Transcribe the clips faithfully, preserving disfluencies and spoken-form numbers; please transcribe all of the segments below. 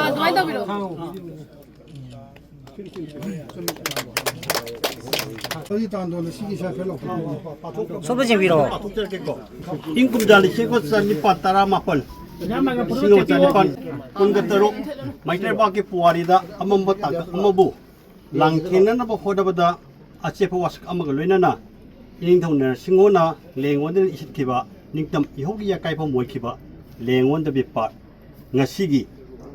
ꯑꯗꯨꯃꯥꯏꯅ ꯇꯧꯕꯤꯔꯣ꯫ ꯁꯣꯝꯗ ꯌꯦꯡꯕꯤꯔꯛꯑꯣ꯫ ꯏꯪ ꯀꯨꯝꯖꯥ ꯂꯤꯁꯤꯡ ꯑꯃ ꯆꯅꯤꯄꯥꯟ ꯇꯔꯥꯃꯥꯄꯟ, ꯂꯤꯁꯤꯡ ꯑꯃ ꯆꯅꯤꯄꯥꯟ ꯀꯨꯟꯒ ꯇꯔꯨꯛ, ꯃꯩꯇꯩ ꯂꯩꯕꯥꯛꯀꯤ ꯄꯨꯋꯥꯔꯤꯗ ꯑꯃꯝꯕ ꯇꯥꯡꯀꯛ ꯑꯃꯕꯨ ꯂꯥꯟꯊꯦꯡꯅꯅꯕ ꯍꯣꯠꯅꯕꯗ ꯑꯆꯦꯠꯄ ꯋꯥꯁꯛ ꯑꯃꯒ ꯂꯣꯏꯅꯅ ꯏꯅꯤꯡꯊꯧ ꯅꯔꯁꯤꯡꯍꯣꯅ ꯂꯦꯡꯉꯣꯟꯗꯨꯅ ꯏꯁꯤꯠꯈꯤꯕ ꯅꯤꯡꯇꯝ ꯏꯍꯧꯒꯤ ꯑꯀꯥꯏꯐꯝ ꯑꯣꯏꯈꯤꯕ ꯂꯦꯡꯉꯣꯟꯗ ꯕꯦꯄꯥꯔ ꯉꯁꯤꯒꯤ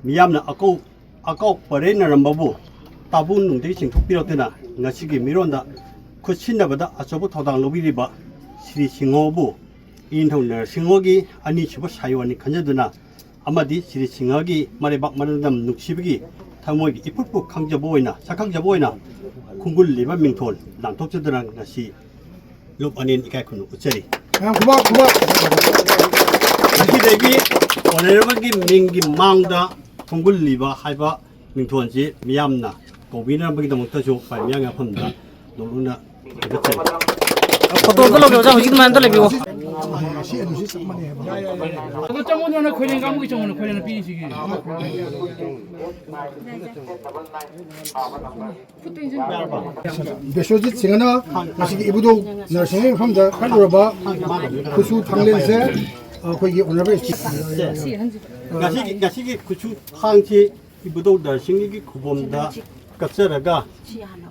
ꯃꯤꯌꯥꯝꯅ ꯑꯀꯧ ꯑꯀꯥꯎ ꯄꯔꯦꯡꯅꯔꯝꯕꯕꯨ ꯇꯥꯕꯨ ꯅꯨꯡꯗꯒꯤ ꯆꯤꯡꯊꯣꯛꯄꯤꯔꯛꯇꯨꯅ ꯉꯁꯤꯒꯤ ꯃꯤꯔꯣꯟꯗ ꯈꯨꯠꯁꯤꯟꯅꯕꯗ ꯑꯆꯧꯕ ꯊꯧꯗꯥꯡ ꯂꯧꯕꯤꯔꯤꯕ ꯁ꯭ꯔꯤ ꯁꯤꯡꯍꯕꯨ ꯏꯅꯤꯡꯊꯧ ꯅꯔꯁꯤꯡꯍꯒꯤ ꯑꯅꯤꯁꯨꯕ ꯁꯥꯌꯣꯟꯅꯤ ꯈꯟꯖꯗꯨꯅ ꯑꯃꯗꯤ ꯁ꯭ꯔꯤ ꯁꯤꯡꯍꯒꯤ ꯃꯔꯩꯕꯥꯛ ꯃꯔꯝꯗꯝ ꯅꯨꯡꯁꯤꯕꯒꯤ ꯊꯃꯣꯏꯒꯤ ꯏꯄꯨꯠꯄꯨ ꯈꯪꯖꯕ ꯑꯣꯏꯅ, ꯁꯛꯈꯪꯖꯕ ꯑꯣꯏꯅ ꯈꯣꯡꯒꯨꯜꯂꯤꯕ ꯃꯤꯡꯊꯣꯜ ꯂꯥꯟꯊꯣꯛꯆꯗꯨꯅ ꯉꯁꯤ ꯂꯨꯞ ꯑꯅꯦꯟ ꯏꯀꯥꯏ ꯈꯨꯝꯅ ꯎꯠꯆꯔꯤ꯫ ꯃꯌꯥꯝ ꯈꯨꯕꯥꯛ, ꯈꯨꯕꯥꯛ꯫ ꯃꯁꯤꯗꯒꯤ ꯑꯣꯅꯔꯦꯕꯜꯒꯤ ꯃꯤꯡꯒꯤ ꯃꯥꯡꯗ ꯈꯣꯡꯒꯨꯜꯂꯤꯕ ꯍꯥꯏꯕ ꯃꯤꯡꯊꯣꯟꯁꯤ ꯃꯤꯌꯥꯝꯅ ꯀꯧꯕꯤꯅꯕꯒꯤꯗꯃꯛꯇꯁꯨ ꯈ꯭ꯋꯥꯏ ꯃꯤꯌꯥꯝꯒꯤ ꯃꯐꯝꯗ ꯅꯣꯂꯨꯛꯅ ꯊꯥꯒꯠꯆꯔꯤ꯫ ꯐꯣꯇꯣ ꯑꯝꯇ ꯂꯧꯒꯦ, ꯑꯣꯖꯥ, ꯍꯧꯖꯤꯛ ꯑꯗꯨꯃꯥꯏꯅ ꯑꯝꯇ ꯂꯩꯕꯤꯌꯨ꯫ ꯑꯗꯣ ꯆꯪꯉꯣ, ꯅꯪ ꯈꯣꯏꯔꯦꯟ ꯀꯥꯡꯕꯨꯒꯤ ꯆꯪꯉꯣ, ꯈꯣꯏꯔꯦꯟ ꯄꯤꯔꯤꯁꯤꯒꯤ꯫ ꯕꯤꯁ꯭ꯋꯖꯤꯠ ꯁꯤꯡꯍꯅ ꯉꯁꯤꯒꯤ ꯏꯕꯨꯙꯧ ꯅꯔꯁꯤꯡꯍꯒꯤ ꯃꯐꯝꯗ ꯀꯠꯂꯨꯔꯕ ꯈꯨꯠꯁꯨ ꯊꯥꯡꯂꯦꯟꯁꯦ ꯑꯩꯈꯣꯏꯒꯤ ꯑꯣꯅꯔꯦꯕꯜ ꯉꯁꯤꯒꯤ, ꯉꯁꯤꯒꯤ ꯈꯨꯠꯁꯨ ꯊꯥꯡꯁꯤ ꯏꯕꯨꯙꯧ ꯅꯔꯁꯤꯡꯍꯒꯤ ꯈꯨꯕꯝꯗ ꯀꯠꯆꯔꯒ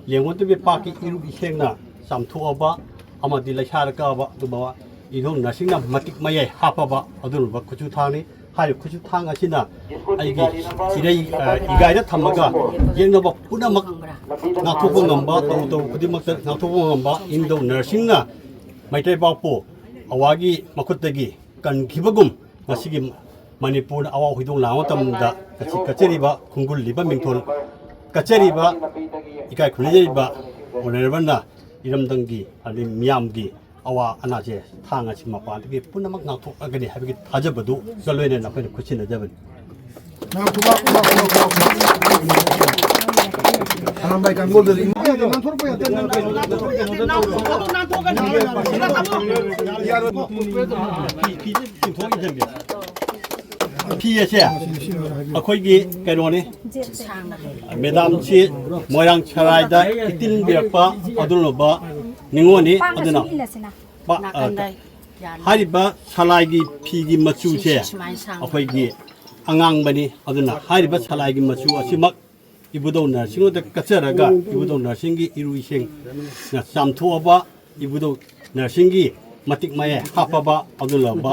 ꯂꯦꯡꯉꯣꯟꯗ ꯕꯦꯄꯥꯛꯀꯤ ꯏꯔꯨꯞ ꯏꯁꯦꯡꯅ ꯆꯥꯝꯊꯣꯛꯑꯕ ꯑꯃꯗꯤ ꯂꯩꯁꯥꯔ ꯀꯛꯑꯕ ꯑꯗꯨꯒꯨꯝꯕ ꯏꯕꯨꯙꯧ ꯅꯔꯁꯤꯡꯍꯅ ꯃꯇꯤꯛ ꯃꯌꯥꯏ ꯍꯥꯞꯄꯕ ꯑꯗꯨꯒꯨꯝꯕ ꯈꯨꯠꯁꯨ ꯊꯥꯡꯅꯤ꯫ ꯍꯥꯏꯔꯤꯕ ꯈꯨꯠꯁꯨ ꯊꯥꯡ ꯑꯁꯤꯅ ꯑꯩꯒꯤ ꯏꯔꯩ, ꯑ, ꯏꯒꯥꯏꯗ ꯊꯝꯃꯒ ꯌꯦꯛꯅꯕ ꯄꯨꯝꯅꯃꯛ ꯉꯥꯛꯊꯣꯛꯄ ꯉꯝꯕ, ꯇꯧꯔꯨ ꯇꯧꯔꯨ ꯈꯨꯗꯤꯡꯃꯛꯇ ꯉꯥꯛꯊꯣꯛꯄ ꯉꯝꯕ ꯏꯕꯨꯙꯧ ꯅꯔꯁꯤꯡꯍꯅ ꯃꯩꯇꯩ ꯄꯥꯛꯄꯨ ꯑꯋꯥꯒꯤ ꯃꯈꯨꯠꯇꯒꯤ ꯀꯟꯈꯤꯕꯒꯨꯝ ꯉꯁꯤꯒꯤ ꯃꯅꯤꯄꯨꯔꯅ ꯑꯋꯥ ꯍꯣꯏꯗꯣꯡ ꯂꯥꯡꯕ ꯃꯇꯝꯗ ꯉꯁꯤ ꯀꯠꯆꯔꯤꯕ ꯈꯣꯡꯒꯨꯜꯂꯤꯕ ꯃꯤꯡꯊꯣꯜ ꯀꯠꯆꯔꯤꯕ ꯏꯀꯥꯏ ꯈꯨꯝꯅꯖꯔꯤꯕ ꯑꯣꯅꯔꯦꯕꯜꯅ ꯏꯔꯝꯗꯝꯒꯤ ꯑꯗꯩ ꯃꯤꯌꯥꯝꯒꯤ ꯑꯋꯥ ꯑꯅꯥꯁꯦ ꯊꯥꯡ ꯑꯁꯤ ꯃꯄꯥꯟꯗꯒꯤ ꯄꯨꯝꯅꯃꯛ ꯉꯥꯛꯊꯣꯛꯂꯒꯅꯤ ꯍꯥꯏꯕꯒꯤ ꯊꯥꯖꯕꯗꯨꯒ ꯂꯣꯏꯅꯅ ꯑꯩꯈꯣꯏꯅ ꯈꯨꯠꯁꯤꯟꯅꯖꯕꯅꯤ꯫ ꯅꯪ ꯈꯨꯕꯥꯛ, ꯈꯨꯕꯥꯛ, ꯈꯨꯕꯥꯛ, ꯈꯨꯕꯥꯛ꯫ ꯑꯔꯥꯝꯕꯥꯏ ꯀꯥꯡꯒꯣꯜꯗꯗꯤ ꯐꯤ ꯑꯁꯦ ꯑꯩꯈꯣꯏꯒꯤ ꯀꯩꯅꯣꯅꯤ꯫ ꯃꯦꯗꯥꯝꯁꯤ ꯃꯣꯏꯔꯥꯡ ꯁꯔꯥꯏꯗ ꯏꯇꯤꯟꯕꯤꯔꯛꯄ ꯑꯗꯨꯒꯨꯝꯂꯕ ꯅꯤꯉꯣꯜꯅꯤ꯫ ꯑꯗꯨꯅ ꯄꯥ-, ꯑ, ꯍꯥꯏꯔꯤꯕ ꯁꯂꯥꯏꯒꯤ ꯐꯤꯒꯤ ꯃꯆꯨꯁꯦ ꯑꯩꯈꯣꯏꯒꯤ ꯑꯉꯥꯡꯕꯅꯤ꯫ ꯑꯗꯨꯅ ꯍꯥꯏꯔꯤꯕ ꯁꯂꯥꯏꯒꯤ ꯃꯆꯨ ꯑꯁꯤꯃꯛ ꯏꯕꯨꯙꯧ ꯅꯔꯁꯤꯡꯍꯣꯏꯗ ꯀꯠꯆꯔꯒ, ꯏꯕꯨꯙꯧ ꯅꯔꯁꯤꯡꯒꯤ ꯏꯔꯨꯁꯤꯡꯅ ꯆꯥꯝꯊꯣꯛꯑꯕ, ꯏꯕꯨꯙꯧ ꯅꯔꯁꯤꯡꯒꯤ ꯃꯇꯤꯛ ꯃꯌꯥꯏ ꯍꯥꯞꯄꯕ ꯑꯗꯨꯒꯨꯝꯂꯕ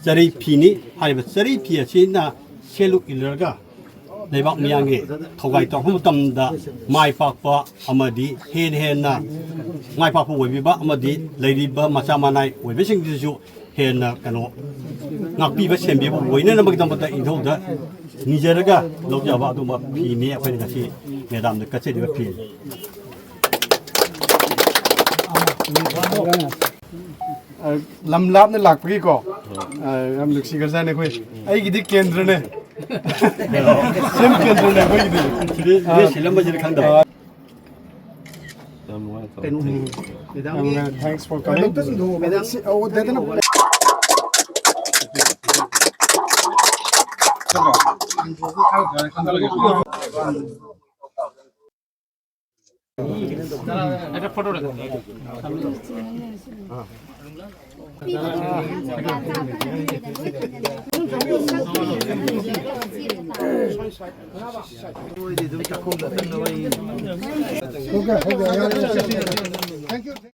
ꯆꯔꯩ ꯐꯤꯅꯤ꯫ ꯍꯥꯏꯔꯤꯕ ꯆꯔꯩ ꯐꯤ ꯑꯁꯤꯅ ꯁꯦꯠꯂꯨ ꯏꯜꯂꯒ ꯂꯩꯕꯥꯛ ꯃꯤꯌꯥꯝꯒꯤ ꯊꯧꯒꯥꯏ ꯇꯧꯔꯛꯄ ꯃꯇꯝꯗ ꯃꯥꯏ ꯄꯥꯛꯄ ꯑꯃꯗꯤ ꯍꯦꯟꯅ ꯍꯦꯟꯅ ꯃꯥꯏ ꯄꯥꯛꯄ ꯑꯣꯏꯕꯤꯕ ꯑꯃꯗꯤ ꯂꯩꯔꯤꯕ ꯃꯆꯥ ꯃꯅꯥꯏ ꯑꯣꯏꯕꯁꯤꯡꯗꯨꯁꯨ ꯍꯦꯟꯅ ꯀꯩꯅꯣ ꯉꯥꯛꯄꯤꯕ ꯁꯦꯟꯕꯤꯕ ꯑꯣꯏꯅꯅꯕꯒꯤꯗꯃꯛꯇ ꯏꯙꯧꯗ ꯅꯤꯖꯔꯒ ꯂꯧꯖꯕ ꯑꯗꯨꯝꯕ ꯐꯤꯅꯤ ꯑꯩꯈꯣꯏꯅ ꯉꯁꯤ ꯃꯦꯗꯥꯝꯗ ꯀꯠꯆꯔꯤꯕ ꯐꯤ꯫ ꯑ, ꯂꯝ ꯂꯥꯞꯅ ꯂꯥꯛꯄꯒꯤꯀꯣ, ꯑ, ꯌꯥꯝ ꯅꯨꯡꯁꯤꯈ꯭ꯔꯖꯥꯠꯅꯤ ꯑꯩꯈꯣꯏ꯫ ꯑꯩꯒꯤꯗꯤ ꯀꯦꯟꯗ꯭ꯔꯅꯦ꯫ ꯁꯦꯝ ꯀꯦꯟꯗ꯭ꯔꯅꯦ ꯑꯩꯈꯣꯏꯒꯤꯗꯤ꯫ ꯁꯤꯗꯤ, ꯁꯤꯗꯤ ꯁꯤꯜꯂꯝꯕꯁꯤꯗꯤ ꯈꯪꯗꯕ꯫ ꯑ, ꯌꯥꯝ ꯅꯨꯡꯉꯥꯏ꯫ ꯀꯩꯅꯣ, ꯃꯦꯗꯥꯝꯒꯤ ꯌꯥꯝ ꯅꯨꯡꯉꯥꯏ꯫ Thanks for coming꯫ ꯃꯦꯗꯥꯝ, ꯁꯤ, ꯑꯣ, ꯗꯦꯗꯅ Thank you.